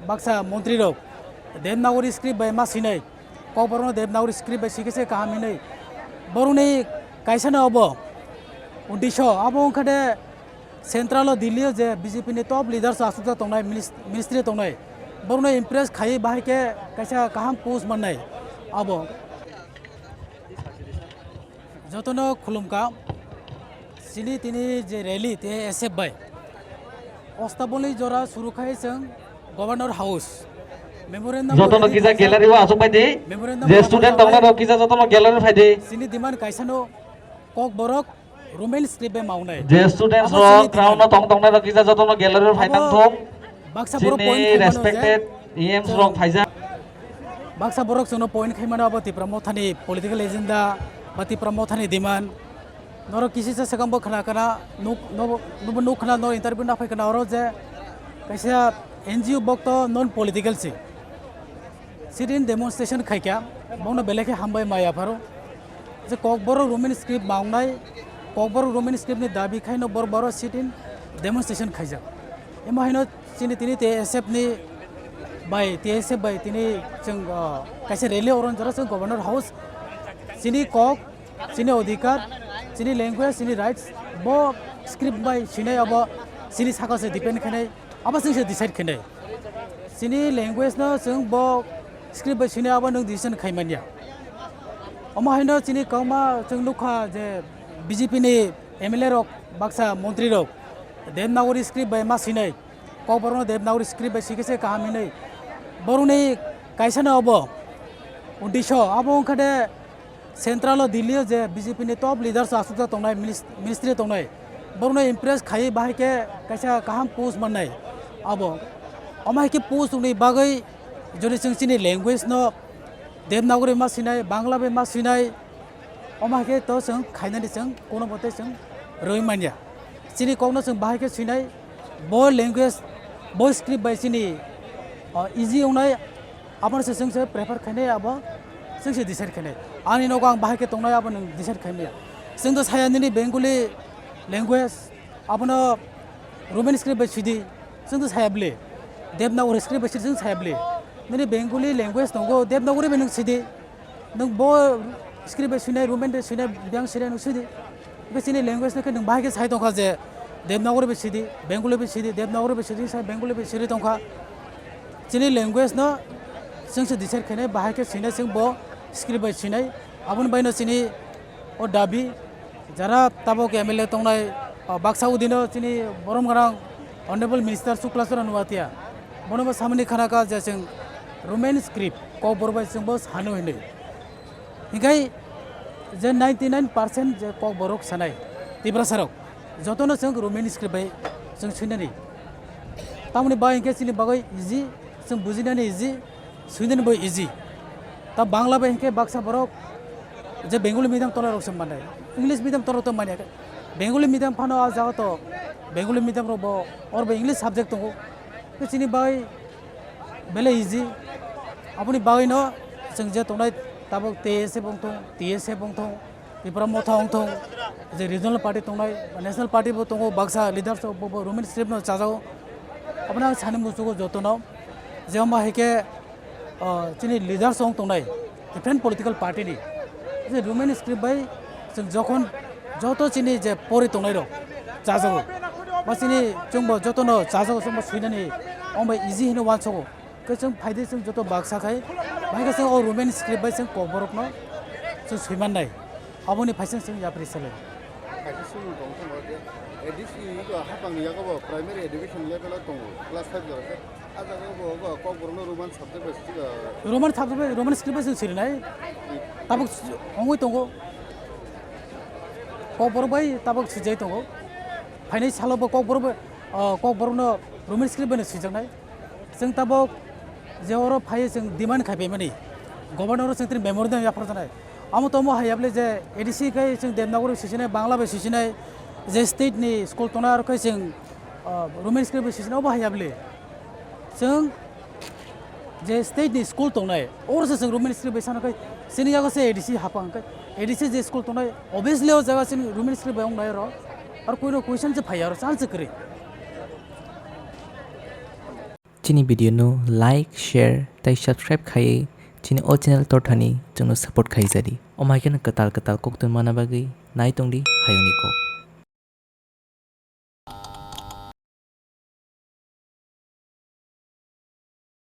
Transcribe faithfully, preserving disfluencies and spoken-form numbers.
Baksa montri rok Devanagari script bai ma sinai, Kokborok no Devanagari script bai sikhe se kaham hinwi. Borokni kaisa no obo uddesho, abo wngkha de central o Delhi o je B J P ni top leaders achukjak tongnai, minis-, ministry tongnai, borokno impress khaiwi bahai khe kaisa kaham post mannai. Abo jotono khulumkha, chini tini je rally te S F bai ostaboli jora suru khai chwng Governor House memorandum jotono kisa gallery o achuk bai di. Memorandum je student tongnai rok kisa jotono gallery phai di. Chini demand kaisa no, Kokborok Roman script bai maunai. Je students rok ground no tong tongnai rok kisa jotono gallery phai tang thung. Baksa borok point khaimano je respected E Ms rok phaijak. Baksa borok chwngno point khaimano abo Tipra Mothani political agenda ba Tipra Mothani demand. Norok kisisa swkang bo khna khna nuk, nuk, nuk khna, norok interview na phai khna oro je kaisa N G O bokto non political si. Sit-in demonstration khaikha, bono belai khe hambai maya pharo. Je Kokborok Roman script maungnai, Kokborok Roman script ni dabi khaino bor boro sit-in demonstration khaijak. Emo haino chini tini T S F ni bai, T S F bai tini chwng, ah, kaisa rally oron jora chwng Governor House. Chini kok, chini odhikar, chini language, chini rights, bo script bai sinai abo chini saka se depend khainai. Abo chwng se decide khainai. Chini language no chwng bo script bai sini abo nwng decision khai manya. Omo haino chini kwbangma chwng nukha je B J P ni M L A rok baksa montri rok Devanagari script bai ma sinai. Kokborok no Devanagari script bai sikhe se kaham hinwi. Borokni kaisa no obo uddesho, abo wngkha de Central o Delhi o je B J P ni top leaders achukjak tongnai, minis-, ministry tongnai, borokno impress khaiwi bahai khe kaisa kaham post mannai. Abo, omo hai khe post wngni bagwi jodi chwng chini language no Devanagari ma sinai, Bangla bai ma sinai, omo hai khe to chwng khainani chwng kono mote chwng rwi manya. Chini kokno chwng bahai khe swinai, bo language, bo script bai chini, o, easy wngnai, abono se chwng se prefer khainai, abo chwng se decide khainai. Ani nogo ang bahai khe tongnai, abo nwng decide khaimaya. Chwng to saya nini Bengali language, abono Roman script bai swidi, chwng to saya bwle. Devanagari script bai swidi, chwng saya bwle. Nini Bengali language tongo, Devanagari bai nwng swidi. Nwng bo script bai swinai, Roman bai swinai, biyang swinai nwng swidi. Hwnkhe chini language no khe nwng bahai khe sai tongkha je Devanagari bai swidi, Bengali bai swidi, Devanagari bai swidi, sai Bengali bai swidi tongkha. Chini language no chwng se decide khainai, bahai khe swinai chwng bo script bai swinai. Aboni bai no chini o dabi, jara tabok M L A tongnai, o, baksa udino chini borom gwnang Honorable Minister Sukla Charan Noatia, bono bo samani khana kha je chwng Roman script Kokborok bai chwng bo sano hinwi. Hinkhe je ninety nine percent je Kokborok sanai Tiprasa rok jotono chwng Roman script bai chwng swinani. Tamoni bai hinkhe chini bagwi easy, chwng bujinani easy, swinani bo easy. Ta Bangla bai hinkhe baksa borok je Bengali medium tola rok se manai, English medium tola to manya. Bengali medium phano a jaga to Bengali medium rok bo or bo English subject tongo. Chini bai belai easy. Aboni bagwino chwng je tongnai tabuk T S F wng thung, T S F wng thung, Tipra Motha wng thung, je regional party tongnai, national party bo tongo, baksa leaders rok bo, bo Roman script no chajago. Abono ang sani muchugo jotono, je omo hai khe, o, chini leaders wng tongnai, different political party ni, je Roman script bai chwng jokhon joto chini je pori tongnai rok chajago, ba chini chwngbo jotono chajago, chwngbo swinani omo bai easy hino uansugo. Khe chwng phaidi chwng joto baksa khai, bahai khe chwng o Roman script bai chwng Kokborokno chwng swimannai. Aboni phaising chwng yapri seleng. Kaisa swimung tong thangma khe A D C ni hapang ni yago bo primary education level o tongo, class five jora khe. A jaga bo, bo Kokborokno Roman subject bai sijak. Roman subject bai, Roman script bai chwng sirinai. Tabuk ongwi tongo. Kokborok bai tabuk sijai tongo. Phainai salo bo Kokborok bai, ah, Kokborokno Roman script bai no sijaknai. Chwng tabuk je oro phaiwi chwng demand khai paimani, governor o chwng tini memorandum yapharjaknai. Amo tomo hai yapli je A D C khai chwng Devanagari sisinai, Bangla bai sisinai, je state ni school tongnai aro khai chwng, ah, Roman script bai sisinai, obo hai yapli. Chwng je state ni school tongnai, oro se chwng Roman script bai sanai khai chini yago se A D C hapang khai A D C je school tongnai, obviously o jaga chini Roman script bai wngnai oro, aro kuino question se phaiya oro chance se kwrwi. Chini video no like, share tei subscribe khaiwi chini o channel torthani chwngno support khaijadi. Omo hai kheno kwtal kwtal koktwma manna bagwi nai tongdi Hayungni Kok.